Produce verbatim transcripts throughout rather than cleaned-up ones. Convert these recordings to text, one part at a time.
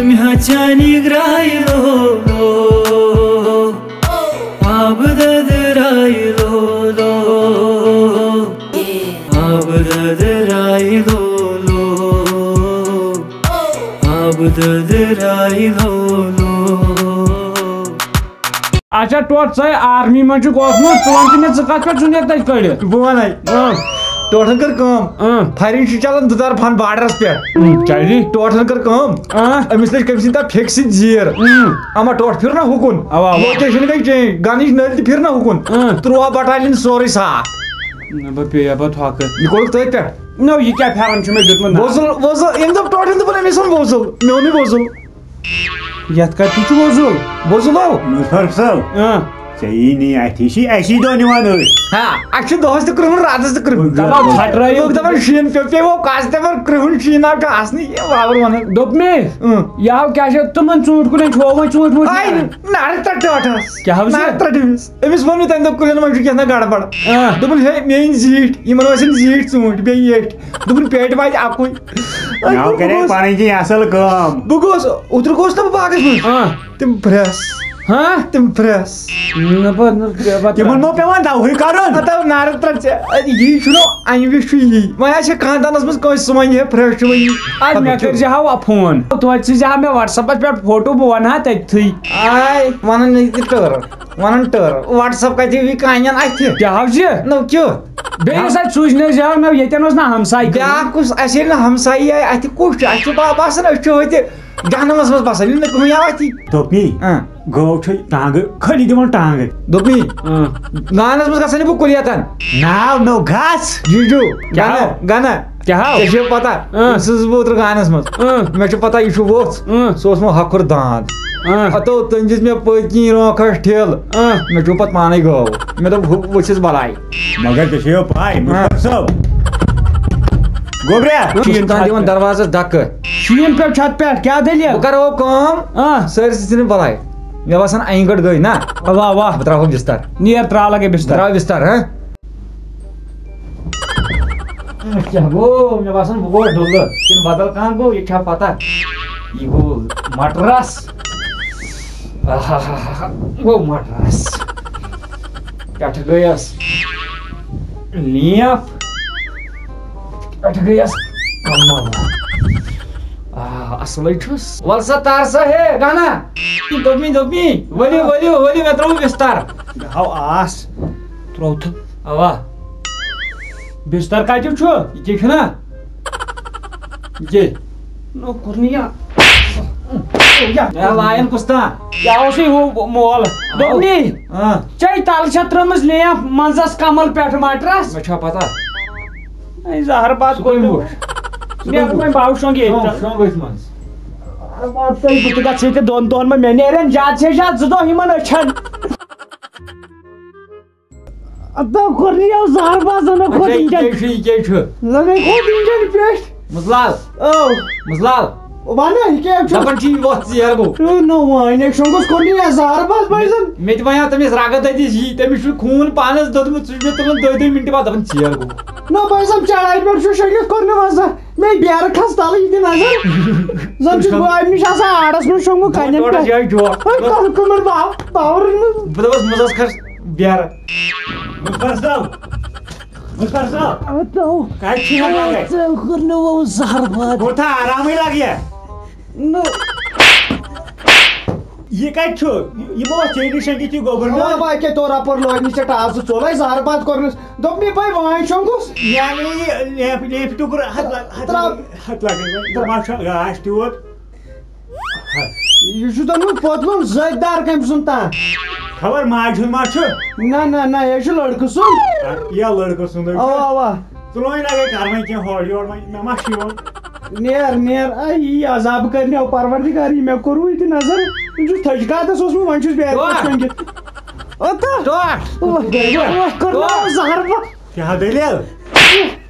میچانی گرای لو لو، آب دد رای لو لو، آب دد رای لو لو، آب دد رای لو لو۔ اچھا، ٹوٹھ، ژٕ آرمی منٛز چھُکھ اوسمُت، ژٕ وَن تہٕ مےٚ، ژٕ کَتھ پٮ۪ٹھ ژٕ نیرٕ تَتہِ کٔڑِتھ؟ بہٕ وَنَے۔ اۭں۔ ٹوٹھن کٔر کٲم۔ اۭں۔ فایرِنٛگ چھِ چَلان دُتار فَن بارڈرَس پٮ۪ٹھ۔ اۭں، کیٛازِ؟ ٹوٹھن کٔر کٲم۔ اۭں۔ أمِس لٔج کٔمۍ سٕنٛدِ تَتھ پھیٚکہِ سۭتۍ زیٖر۔ اۭں۔ اَما ٹوٹھ پھِر نہ ہُکُن۔ اَوا، اَوا۔ لوکیشَن گٔے چینج۔ گَنٕچ نٔلۍ تہِ پھِر نہ ہُکُن۔ اۭں۔ تُرٛواہ بَٹالِین سورُے صاف۔ نہ، بہٕ پیٚیہِ ہا پَتہٕ ہۄکھٕ۔ یہِ کوٚرُکھ تٔتھۍ پٮ۪ٹھ۔ نو، یہِ کیٛاہ پھٮ۪رن چھُ مےٚ دیُتمُت؟ وۄزُل، وۄزُل، ییٚمہِ دۄہ ٹوٹھ ییٚلہِ دوٚپُن أمِس اوٚن وۄزُل، مےٚ اوٚنُے وۄزُل۔ یَتھ کَتہِ چھُ وۄزُل؟ وۄزُل آو۔ مظفر صٲب، اۭں۔ ژےٚ یی نہٕ اَتھِ، یہِ چھِ اَسی دۄہ نِوان أسۍ۔ ہا، اَسہِ چھُ دۄہَس تہِ کرٛہُن، راتَس تہِ کرٛہُن۔ دَپان ژھۄٹرٲیِو۔ لُکھ دَپان شیٖن پیوٚو، پیوٚو، کَس تہِ وَر کرٛہُن شیٖن آو چھُ آسنٕے، یہِ وَوُر وَنان۔ دوٚپ مےٚ، اۭں۔ یہِ ہاو کیٛاہ چھِ تِمَن ژوٗنٛٹھۍ کُلٮ۪ن چھُ ہووان ژوٗنٛٹھۍ ووٗنٛٹھۍ آے، نیران؟ نَرٕ تَتھ ٹٲٹھَس۔ کیٛاہ ہاو چھِ؟ نَرٕ تَتھ أمِس۔ أمِس ووٚن مےٚ تَمہِ دۄہ کُلٮ۪ن منٛز چھُ کینٛہہ تام گڑبڑ۔ آ۔ دوٚپُن، ہے، میٛٲنۍ زیٖٹھۍ، یِمَن ٲسِن زیٖٹھۍ ژوٗنٛٹھۍ، بیٚیہِ ییٚٹھۍ۔ دوٚپُن، پیٹہِ واتہِ اَکُے۔ مےٚ ہاو کَرے بہٕ گوس-، پَنٕنۍ کِنۍ اَصٕل کٲم۔ بہٕ گوس اوترٕ گوس نہ بہٕ باغَس منٛز۔ آ۔ تِم پھرٛٮ۪س۔ ہاں؟ تِم پھرٛٮ۪س۔ نہ پَتہٕ، نہ پَتہٕ۔ تِمَن ما پٮ۪وان دَوہٕے کَرُن؟ پَتہٕ آو نارٕ ترٛٹھ ژےٚ۔ اَدٕ یی چھُنہٕ، اَمہِ وِزِ چھُ یی۔ وۄنۍ آسہِ خانٛدانَس منٛز کٲنٛسہِ سُہ وَنہِ ہے پھرٛٮ۪س چھُ وۄنۍ یی۔ اَدٕ پَتہٕ مےٚ وٕچھو۔ کٔرۍزِ ہاو فون۔ توتہِ سوٗزِ ہا مےٚ WhatsApp-س پٮ۪ٹھ فوٹو، بہٕ وَنہٕ ہا تٔتھٕے۔ آے، وَنان یہِ تہِ ٹٲر۔ وَنان ٹٲر۔ WhatsApp کَتہِ وی کانٮ۪ن اَتھِ؟ کیٛاہ حظ چھِ؟ نو کیُتھ؟ بیٚیہِ یُس اَتہِ سوٗزِ نہٕ زیو مےٚ، ییٚتٮ۪ن اوس نہ ہمساے کٕہٕنۍ۔ بیٛاکھ کُس؟ اَسہِ ییٚلہِ نہٕ ہمسایی آے، اَتہِ کُس چھُ؟ اَسہِ چھُ با-، باسان أسۍ چھِ ہوٚتہِ جہنمَس منٛز بَسان، ییٚلہِ نہٕ کٕہٕنۍ آو اَتھی۔ دوٚپنی، اۭں۔ گٲو چھِ ٹانٛگہٕ خٲلی دِوان ٹانٛگہٕ۔ دوٚپنی، اۭں۔ گانَس منٛز گژھان یہِ بہٕ کُلیتَن۔ ناو نو گژھ۔ جی جو، کیٛاہ گَنہ، ہو؟ گَنہ۔ کیٛاہ ہو؟ ژےٚ چھےٚ پَتہ، اۭں۔ أمۍ سٕنٛز بہٕ اوترٕ گانَس منٛز۔ اۭں۔ مےٚ چھُ پَتہ یہِ چھُ ووٚژھ۔ اۭں۔ سُہ اوس مےٚ ہۄکھُر داند۔ اۭں۔ ہَتو تٔمۍ دِژ مےٚ پٔتۍ کِنۍ رونٛکھَس ٹھیل۔ اۭں۔ مےٚ چھُ پَتہٕ پانَے گٲو۔ مےٚ دوٚپ، ہُہ وٕچھِس بَلاے۔ مگر ژےٚ چھےٚ پَے، مُشتاق صٲب، گوٚبریا۔ شیٖن چھُ اَتھ دِوان پٮ۪ٹھ۔ دروازَس دَکہٕ۔ شیٖن پٮ۪ٹھ چھُ اَتھ پٮ۪ٹھ، کیٛاہ دٔلیٖل؟ بہٕ کَرو کٲم، آ۔ سٲرسٕے ژھٕنٕنۍ بَلاے۔ مےٚ باسان، اَنہِ گٔٹۍ گٔے نا۔ واہ، واہ۔ بہٕ ترٛاوہو بِستَر۔ نیر، ترٛاو لَگے بِستَر۔ ترٛاو بِستَر، ہہ؟ کیٛاہ گوٚو؟ مےٚ باسان، بہٕ گوٚوُس ڈُلہٕ۔ کِنہٕ بدل کانٛہہ گوٚو؟ یہِ چھا پَتہ؟ یہِ گوٚو مَٹرَس۔ آہاہاہا، گوٚو مَٹرَس۔ پٮ۪ٹھٕ گٔیَس لیف۔ پٮ۪ٹھٕ گٔیَس کمل۔ آ، اَصلٕے چھُس۔ وَل سا، تار سا، ہے، گانا۔ دوٚپمی، دوٚپمی، ؤلِو، ؤلِو، ؤلِو، مےٚ ترٛوو بِستَر۔ مےٚ ہاو آس۔ ترٛوو تہٕ۔ اَوا۔ بِستَر کَتیُک چھُ؟ یہِ کیٛاہ چھُنہ؟ یہِ کیٛاہ؟ نو کوٚر نہٕ یہِ۔ مےٚ لایَن کُس تام۔ یہِ اوسُے ہُہ مول۔ دوٚپنی، اۭں۔ چے تَلہٕ چھےٚ ترٛٲومٕژ لیف منٛزَس کمل پٮ۪ٹھٕ مَٹرَس۔ مےٚ چھا پَتہ۔ اے، زہر باد سُہ کوٚر کٔمۍ مےٚ۔ وُچھ؟ سُہ مےٚ کٔمۍ وۄنۍ وُچھ؟ باو شۄنٛگ ییٚتہِ۔ شۄنٛگ، شۄنٛگ أتھۍ منٛز۔ بہٕ ژٕ ییٚتہِ دۄن دۄہَن منٛز، مےٚ نیرن زیادٕ سے زیادٕ زٕ دۄہ یِمَن أچھَن۔ اَدٕ کوٚر نہٕ یَو زہر باد، زَنہٕ اچھا، کھوٚت یہِ اِنجَن۔ کیٛاہ چھُ، یہِ کیٛاہ چھُ؟ زَنہٕ کھوٚت اِنجَن پٮ۪ٹھ۔ مُزلال۔ اَو۔ مُزلال۔ وَنہٕ، یہِ کیٛاہ چھُ؟ دَپان چھِ، یہِ وۄتھ ژیر گوٚو۔ اے، نہ وۄنۍ، اے، شۄنٛگُس کوٚر نہٕ یَو زہر باد، بہٕ زَن۔ مےٚ تہِ وَنیٛاو تٔمِس، رَگَد دٔدِس یی، تٔمِس چھُ خوٗن پانَس دوٚدمُت، سُہ چھُ مےٚ تُلان دۄیہِ دۄیہِ مِنٹہِ بعد دَپان، ژیر گوٚو۔ نہ، بہٕ زَن چڑھایہِ پٮ۪ٹھ چھُ شۄنٛگِتھ کوٚر نہٕ مَزٕ۔ مےٚ بیرٕ کھس تَلہٕ یہِ تہِ نظر۔ زَن چھُس بہٕ اَمہِ نِش آسان آڑَس منٛز شۄنٛگمُت بہٕ کَنٮ۪ن ٹوٹَس پٮ۪ٹھ۔ یِہوٚے جوک۔ ہے، کَلہٕ کُمَر باو-، باورٕ نہٕ۔ بہٕ دَپَس، منٛزَس کھس بیرٕ۔ مُظفر صٲب، مُظفر صٲب، اَدٕ تو۔ کَتہِ چھِ یہِ لَگان؟ ژےٚ کوٚر نہٕ وۄنۍ زَہر باد۔ کوٗتاہ آرامٕے لَگہِ۔ نہ۔ یہِ کَتہِ چھُ؟ یہِ، یہِ ما اوس ژےٚ نِش أنِتھ یہِ گوٚبُر اَوا، میون؟ اَوا، یہِ کیٛاہ توٚر اَپٲرۍ لٲج نہٕ ژےٚ ٹاس زٕ ژوٚل، ہے زَہر باد کوٚرنَس۔ دوٚپمَے بہٕ وۄنۍ شۄنٛگُس۔ یعنی یہِ لیف-، لیفہِ ٹُکُر ہَتھ لَگ-، ہَتھ ترٛاو۔ لَگ-، ہَتھ لَگَے وۄنۍ۔ ترٛاو۔ ما چھُ گاش تیوٗت؟ یہِ چھُ دوٚپمُت پوٚتلُن زٔدۍ دار کٔمۍ سُنٛد تام۔ خبر ماجہِ ہُنٛد ما چھُ؟ نہ، نہ، نہ، یہِ چھُ لٔڑکہٕ سُنٛد۔ یا لٔڑکہٕ سُنٛدٕے چھُ۔ اَوا، اَوا۔ ژٕ لوے لَگَے کَرٕ وۄنۍ کینٛہہ ہورٕ یورٕ وۄنۍ، مےٚ ما چھُ یِوان۔ نیر، نیر، اے، یی عذاب کَرِ مےٚ پروردگار، یہِ مےٚ کوٚروٕ یہِ تہِ نظر۔ بہٕ چھُس تھٔج کاتَس اوسمُت، وۄنۍ چھُس بیرِ ٹوٹھ۔ پٮ۪ٹھ شۄنٛگِتھ۔ اَدٕ۔ ٹوٹھ۔ اوہ، اوہ، کوٚر مےٚ ٹوٹھ۔ زَہر بَ-، کیٛاہ دٔلیٖل؟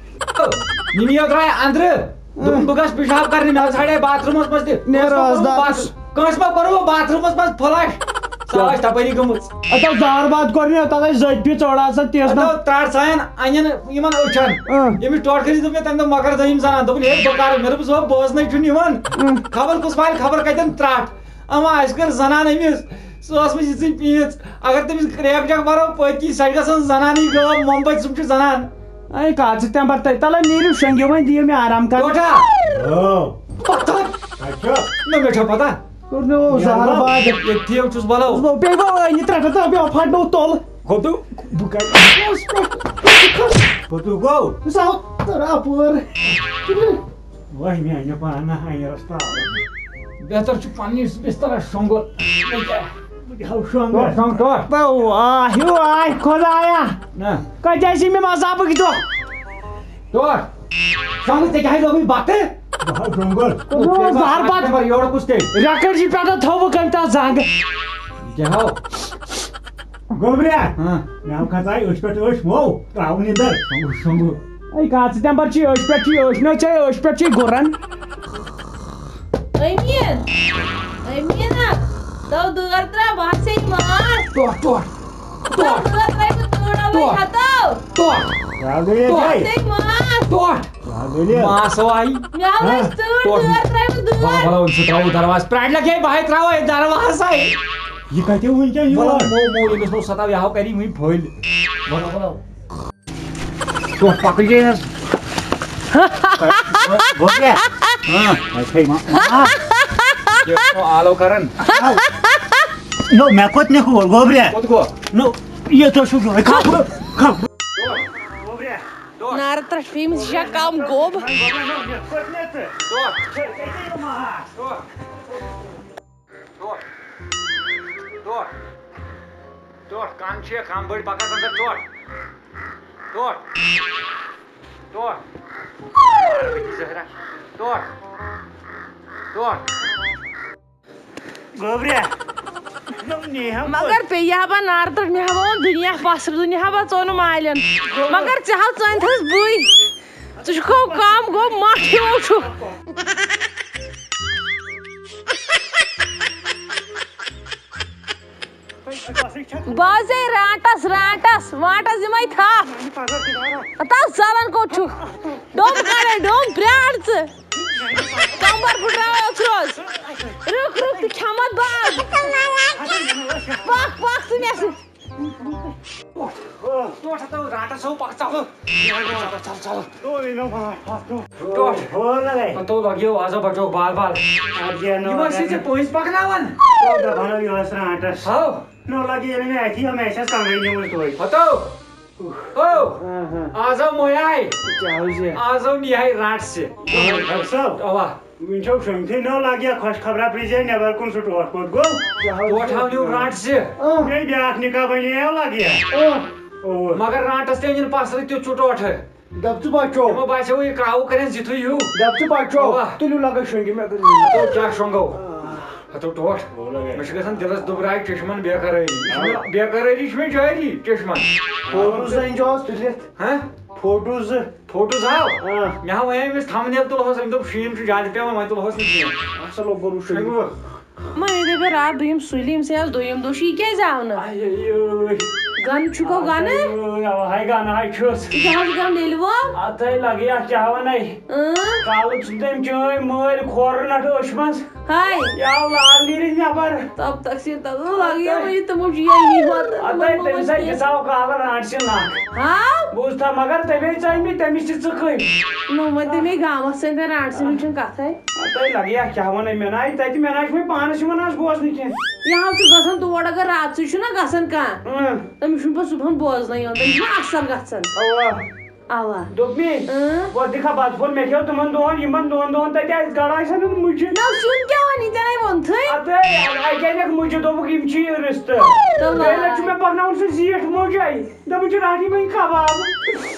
مِمی یوت درٛاے اَنٛدرٕ۔ دوٚپُن، بہٕ گژھٕ پِشاب کَرنہِ، مےٚ حظ ژھانٛڈے باتھ روٗمَس منٛز تہِ۔ نیر کٲنٛسہِ ما آز کوٚروٕ دا۔ باتھ-، کٲنٛسہِ ما کوٚروٕ باتھ روٗمَس منٛز فٕلَش؟ سۄ آسہِ تَپٲری گٔمٕژ۔ اَتھ ٲس زہر باد کوٚر مےٚ، تَتھ ٲسۍ زٔدۍ پیٚیہِ ژوٚڑ آسان تیٖژ اَتھ نہ۔ ٲس ترٛٹھ ژایَن اَنٮ۪ن یِمَن أچھَن۔ اۭں۔ ییٚمِس ٹۄٹھ کٔرِتھ دوٚپ مےٚ تَمہِ دۄہ مۄکر دوٚیِم زَنان۔ دوٚپُن، "ہے، بہٕ کَرٕ۔" مےٚ دوٚپُس، "ہو، بوزنَے چھُنہٕ یِوان۔" اۭں۔ خبر کُس والہِ، خبر کَتٮ۪ن ترٛٹھ۔ اَما اَسہِ کٔر زَنان أمِس۔ سۄ ٲس مےٚ یِژٕے پیٖنٛژ۔ اگر تٔمِس کرٛیک جاک بَرو، پٔتۍ کِنۍ سۄ چھِ گژھان زَنانٕے غٲب، مۄمبَتۍ سُم چھُ زَنان۔ اے، کَتھ ژٕ تَمہِ پَتہٕ تَتہِ؟ تَلہٕ نیٖرِو شۄنٛگِو وۄنۍ، دِیِو مےٚ آرام کَرنہٕ۔ ٹوٹھا۔ ہو۔ پَتھر۔ اچھا۔ نہ، مےٚ چھا پَتہ۔ کوٚر مےٚ اوس زہر باد۔ ییٚتہِ تھِیو چھُس بَلو۔ بہٕ پیٚیہِ بہٕ أنِتھ ترٛٹھ تہٕ بیٚیہِ پھَٹنو تۄل۔ کوٚتُو؟ بہٕ کَتہِ؟ کوٚتُو گوٚو؟ ساو تَرٛاپور۔ وۄنۍ میٛانہِ پانہٕ ہَنہِ رَس ترٛاوُن۔ بہتر چھُ پنٛنِس بِستَرَس شۄنٛگُن۔ بہٕ دِہَو شۄنٛگَس۔ ٹوٹھ، شۄنٛگ، ٹوٹھ۔ واہ، ہیوٗ آے خۄدایا۔ نہ۔ کَتہِ آسی مےٚ مَزٕ آبٕکۍ دۄہ؟ ٹوٹھ۔ شۄنٛگُن ژےٚ کیٛاہ لوگُے بَتہٕ؟ بہٕ ہاو جنٛگل۔ نمبر یورٕ کُس تیٚلہِ؟ رکھڑ جی پٮ۪ٹھ تھوٚو بہٕ کٔمۍ تَتھ زنٛگ۔ کیٛاہ ہاو؟ گوٚبریا۔ ہاں۔ مےٚ ہاو کھژاے أچھ پٮ۪ٹھ أچھ مو، ترٛاوُن نِندر۔ شۄنٛگُن، شۄنٛگُن۔ اے کَتھ ژٕ تَمہِ پَتہٕ چھِ أچھ پٮ۪ٹھ چھِ أچھ نہ چھے أچھ پٮ۪ٹھ چھِ گُرَن۔ أمیٖن، أمیٖنا، تو دٲر ترٛاو، بہٕ ہسا یہِ ماس۔ ٹوٹھ، ٹوٹھ۔ تو دٲر ترٛاوِ بہٕ تۭر اَوَے ٹوٹھ۔ ہَتو۔ ٹوٹھ۔ کیٛاہ دٔلیٖل ٹوٹھ۔ چھے؟ ہسا یہِ ماس۔ ٹوٹھ۔ کیٛاہ دٔلیٖل؟ ماس آو آیہِ۔ مےٚ آو ہاں؟ اَسہِ تۭر، ٹوٹھ۔ دٲر ترٛاوِ بہٕ دُبارٕ۔ بَلہٕ، بَلہٕ، أمۍ سۭتۍ ترٛاوو دروازٕ۔ پرٛاٹھ لَگے، بہٕ ہے ترٛاوو یہِ دروازَے۔ یہِ کَتہِ وٕنکٮ۪ن یور؟ بَلہٕ، مو، مو، ییٚمِس نہٕ سَتاو، یہِ ہاو کَری وٕنہِ پھٔلۍ۔ بَلہٕ، بَلہٕ۔ تو پکڑ جائے۔ گوٚو کیٛاہ؟ ہاں۔ اچھا، ما-، ما-، یہِ چھُ آلو کران۔ نو، مےٚ کوٚت نِکھ اور، گوٚبریا؟ کوٚت گوٚو؟ نو، یہِ تۄہہِ چھُو یورے۔ کھا، کھا۔ گوٚبریا۔ نارٕ ترٛٹھ پیٚیہِ أمِس، یہِ چھا کم گوٚب؟ گوٚبریا، نو، مےٚ کوٚت نِکھ ژٕ؟ ژٕ کیٛاہ یہِ ماس؟ ژوٚٹ۔ ژوٚٹ۔ ژوٚٹ۔ کَم چھِ، کَم بٔڑۍ پَکان زَن ژوٚٹ۔ ژوٚٹ۔ ژوٚٹ۔ زہرا۔ ژوٚٹ۔ ژوٚٹ۔ گوٚبریا۔ مگر پیٚیہِ ہا بہٕ نارٕ تہٕ مےٚ ہا ووٚن دُنیا پَسرٕ، دُنیا ہا بہٕ ژوٚن مالٮ۪ن۔ مگر ژےٚ ہا ژٲنۍ تھَس بٕے۔ ژٕ چھُکھ کم گوٚو، مَٹھ ہیوٗ چھُکھ۔ بہٕ حظ یِمَے رانٛٹَس، رانٛٹَس، وانٛٹَس یِمَے تھَپھ۔ ہتاو زَلَن کوٚت چھُکھ؟ ڈوٚم کَرَے، ڈوٚم پرٛار ژٕ۔ کَمبَر پھٕٹراو اوترٕ حظ۔ رُک، رُک، تہٕ کھٮ۪مَتھ بہٕ آز۔ پَکھ، پَکھ ژٕ مےٚ سۭتۍ۔ ٹوٹھ ہتو رانٛٹس ہو پکھ ژلو۔ ژلو، ژلو، ژلو۔ تو ویٖنو پانٛژھ پانٛژھ تو۔ ٹوٹھ۔ ہو لگے۔ ہتو لگیو آز بچو بال بال۔ اَدٕ کیٛاہ نہٕ یِم ٲسۍ لگے۔ ژےٚ پٔنٛزۍ پکھناوان۔ تو دپان یہِ ٲس رانٛٹس۔ ہاو۔ نو لگے ییٚلہِ مےٚ اَتھی آو، مےٚ آسہِ ہس کمرے نِمٕژ توتہِ۔ ہتو۔ او۔ ہاں، ہاں۔ آز آو مویاے۔ کیٛاہ حظ یہِ؟ آز آو نیاے رانٛٹسہِ۔ ڈاکٹر صٲب۔ اوا۔ وٕنہِ چھو شۄنٛگتھٕے نٔو لگیا، خۄش خبرا پرٛزے نٮ۪بر کُن سُہ ٹوٹھ کوٚت گوٚو؟ کیٛاہ حظ ٹوٹھ چھُ؟ ہاونیو رانٛٹسہِ۔ اۭں۔ بیٚیہِ بیٛاکھ نِکاح بنے یو لگیا۔ اۭں۔ اوٚو۔ مگر رانٛٹس تہِ أنِن پسرٕ تیُتھ سُہ ٹوٹھٕ۔ دپ ژٕ بچو۔ تِمو باسیو یہِ کاوٕ کرٮ۪ن زِتھُے ہیوٗ۔ دپ ژٕ بچو۔ اوا۔ تُلِو لگٲے شۄنٛگہِ مےٚ کٔرِو۔ تو کیٛاہ شۄنٛگو؟ آہ۔ ہتو ٹوٹھ۔ مےٚ چھُ گژھان دِلس دُبراے چشمن بے قرٲری۔ یہِ چھُ مےٚ، بے قرٲری چھُ مےٚ جٲری چشمن۔ فوٹو زٕ أنۍ زیوس تُلِتھ۔ ہہ؟ فوٹو زٕ۔ فوٹوز ہاو؟ آ۔ مےٚ ہا وَنے أمِس تھمنیل تُلہوس، أمۍ دوٚپ شیٖن چھُ زیادٕ پٮ۪وان، وۄنۍ تُلہوس نہٕ کینٛہہ۔ اَصٕل اوٚبُر وٕچھُن۔ شۄنٛگوٕ۔ مےٚ دوٚپ راتھ دوٚیِم سُلہِ، أمِس یہِ آز دوٚیِم دۄہ چھُ، یہِ کیٛازِ آو نہٕ؟ آیہِ، یہِ، گَنہٕ چھُکھ گَنہٕ؟ آیہِ، اَوا، ہاے گَنہٕ ہاے چھُس۔ یہِ کیٛاہ حظ گَنہٕ لیٚلہِ وول؟ اَتھَے لَگہِ اَتھ کیٛاہ وَنَے؟ اۭں؟ کالہٕ چھِ تٔمۍ چٲنۍ مٲلۍ کھورٕ نَٹھ ٲچھ منٛز۔ ہاے۔ یہِ آو لال نیٖرِتھ نٮ۪بر۔ تَب تَک سے تَتھ لَگہِ وۄنۍ تِمو چھُ یہِ أمی واتان، اَدٕ تِمن تٔمِس ما ہا وَنہِ دِژاو کالہٕ رانٛٹسہِ نَکھ۔ ہاں؟ بوٗزتھا، مگر تٔمۍ ژٲنۍ مٕتۍ، تٔمِس تہِ ژٕکٕنۍ۔ نہ، وۄنۍ تَمے گامَس سۭتۍ رانٛٹسہِ ہُنٛد چھُنہٕ کَتھَے۔ اَدٕ تۄہہِ لَگہِ یا کیٛاہ وَنَے مےٚ نہ، اَتہِ تَتہِ مےٚ نہ چھُ وۄنۍ پانَس یِوان آز بوزنہٕ کینٛہہ۔ یہِ حظ چھُ گژھان تور، اگر راتسٕے چھُنہ گژھان کانٛہہ، اۭں۔ تٔمِس چھُنہٕ پَتہٕ صُبحَن بوزنَے یِوان، تٔمِس چھُنہ اَثر گژھان۔ اَوا۔ اوا۔ دوٚپ مےٚ، اۭں۔ گۄڈٕ دِکھا بَتہٕ پھوٚل، مےٚ کھیوٚو تِمَن دۄہَن، یِمَن دۄن دۄہَن تَتہِ اَسہِ گَڑا آسہِ اَنُن مُجہِ۔ نہ، سیُن کیٛاہ وَنہِ، ژےٚ نَے ووٚنتھٕے۔ اَدٕ اَکہِ اَنٮ۪کھ مُجہِ، دوٚپُکھ، یِم چھِ یہِ رِستہٕ۔ تہٕ بیٚیہِ لَٹہِ چھُ وَن۔ مےٚ پَکناوُن سُہ زیٖٹھ مُج اَتہِ۔ دَپان چھِ، "راٹھی وۄنۍ کَباب۔"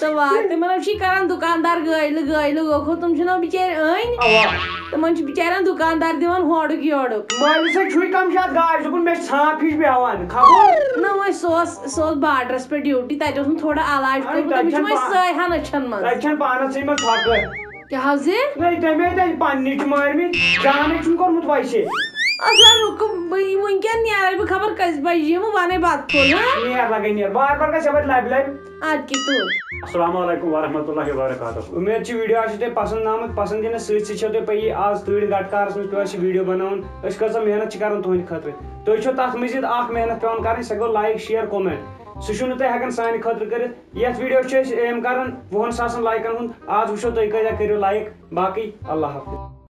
تہٕ وَن، تِمَن حظ چھِ کَران دُکاندار گٲلۍ گٲلۍ لُکو، تِم چھِنہ بِچٲرۍ أنۍ۔ اَوا۔ تِمَن چھِ بِچارٮ۪ن دُکاندار دِوان ہورُک یورُک۔ مٲلِس ہے چھُے کَم زیادٕ گاش، دوٚپُن، "مےٚ چھِ ژھانٛپھ ہِش بیٚہوان، خبر۔" نہ، وۄنۍ سُہ اوس، سُہ اوس بارڈرَس پٮ۪ٹھ ڈیوٹی، تَتہِ اوس نہٕ تھوڑا علاج اَہَن، کوٚرمُت، تَتہِ تٔمِس چھِ چھَنہٕ وۄنۍ پا-، سٲے ہَن أچھَن منٛز۔ تَتہِ چھَنہٕ پانَس ژھٕنۍ مَژٕ پھۄکہٕ۔ کیٛاہ حظ یہِ؟ نہ، تٔمۍ ہے تَتہِ پنٛنِچ مٲرمٕتۍ، جانٕے چھُنہٕ کوٚرمُت ویسے۔ اصل رُکُم، بہٕ یہِ وٕنکٮ۪ن نیرے بہٕ خبر کٔژِ بجہِ یِمہٕ، وَنے بتہٕ پھوٚل، ہاں؟ نیر لگے نیر، بار بار گژھِ یپٲرۍ لبہِ لبہِ۔ اَدٕ کیٛاہ تُل۔ السلام علیکم ورحمۃ اللہ وبرکاتہ۔ امید چھِ ویڈیو آسہِ تۄہہِ پسند آمُت۔ پسند یِنس سۭتۍ سۭتۍ چھو تۄہہِ پَیی، آز تۭرِ گٹہٕ کارس منٛز پیوان چھِ ویڈیو بناوُن۔ أسۍ کۭژاہ محنت چھِ کران تُہنٛدِ خٲطرٕ۔ تُہۍ چھو تتھ مزید اکھ محنت پیوان کرٕنۍ، سۄ گوٚو لایک، شیئر، کمنٹ۔ سُہ چھُو نہٕ تُہۍ ہٮ۪کان سانہِ خٲطرٕ کٔرِتھ۔ یتھ ویڈیو چھِ أسۍ aim کران وُہن ساسن لایکن ہُنٛد۔ آز وٕچھو تُہۍ کۭتیاہ کٔرِو لایک۔ باقٕے اللہ حافظ۔